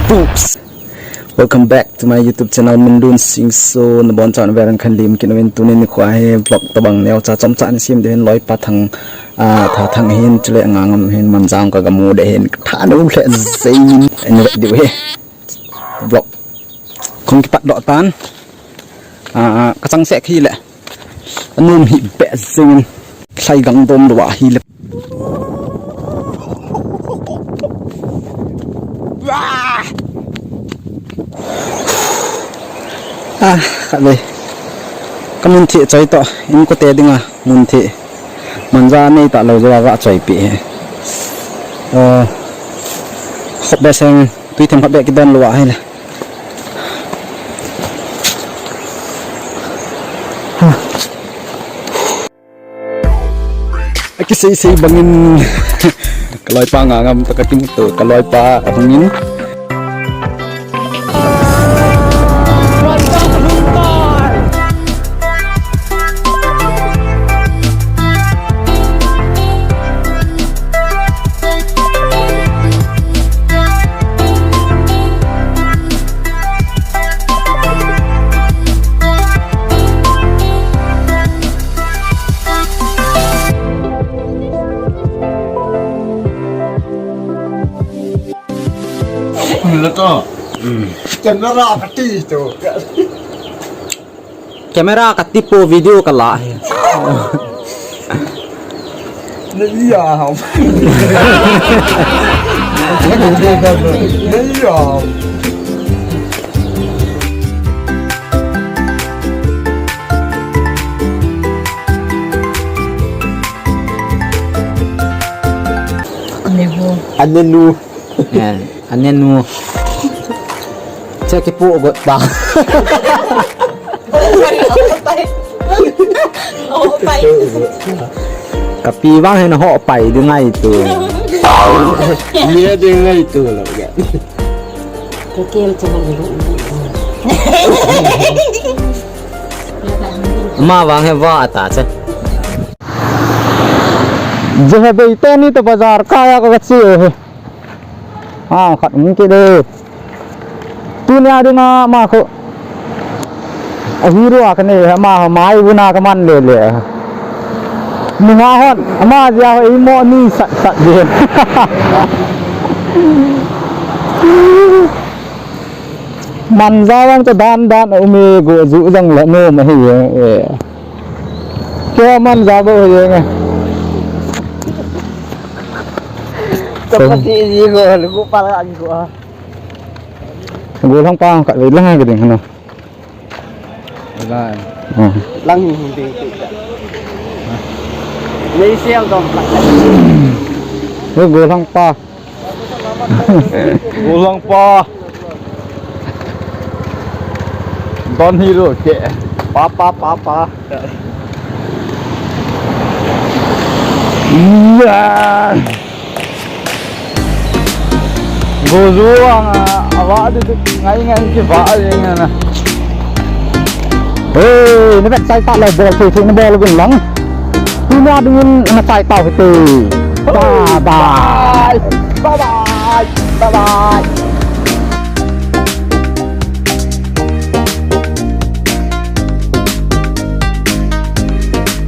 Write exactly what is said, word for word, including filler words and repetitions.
Boops. Welcome back to my YouTube channel, Minlun Singso. Nabon chan veran khan lim kin win tunin nikho hi vlog tabang neocha chomcha ni sim de hin loipa Thang, ah, Tha Thang hin chule Ngangam hin Manja ka gamu de hin tha nu le jeng in vet diu hi. Vlog. Kong kipat doh tan. Ah, ka chang sek hi le. Anum hi be jeng in. Lhai gang dom lou ahi le. Ah, khat ve. Ka mun theh choi toh, in kote dinga mun theh. Manja nei ta lou jeh a va choi pi he. Oh. Khop be seng, tui them khat be kidon lou ahi le. Akisei sei bangin ka loipa Ngangam toh ka kimuto, ka loipa ahungin. Camera kati to. Camera kati po video kala. Neiya ham. Neiya ham. Anenu. Anenu. Check ipu got ba. Kapi bang hin ho pai ding ngai tu. Ye ding ngai tu lo ga. Kakem tu. Ama bang he va ata che. Jehe beiteni to bazar kaya ka che he. Ah, khat hung kit e. Tunia dinga ama khu. A hero a kanei, ama khu mai buna kaman lele. Nunga hon, ama jia khu eimo ni sat sat din. Manja vang chu dan dan a um e, go ju jong la nom ahi e. Kei Manja bou hi jeng e. Chapati ji ko, lugu pala ji ko. Golhang pa ka ve lang ka ding hano. Lang. Oh. Lang ding. Nei siam dong. Golhang pa. Golhang pa. Don hi lo ke. Pa, pa, pa, pa. Iya. Gozu ang, ah, awa di tu ngai ngai ki ba ai ngai na. Hey, na bet sai ta la bol thei thei na bol gun lang. Tunia dingin na sai ta hite. Bye bye. Bye bye. Bye bye.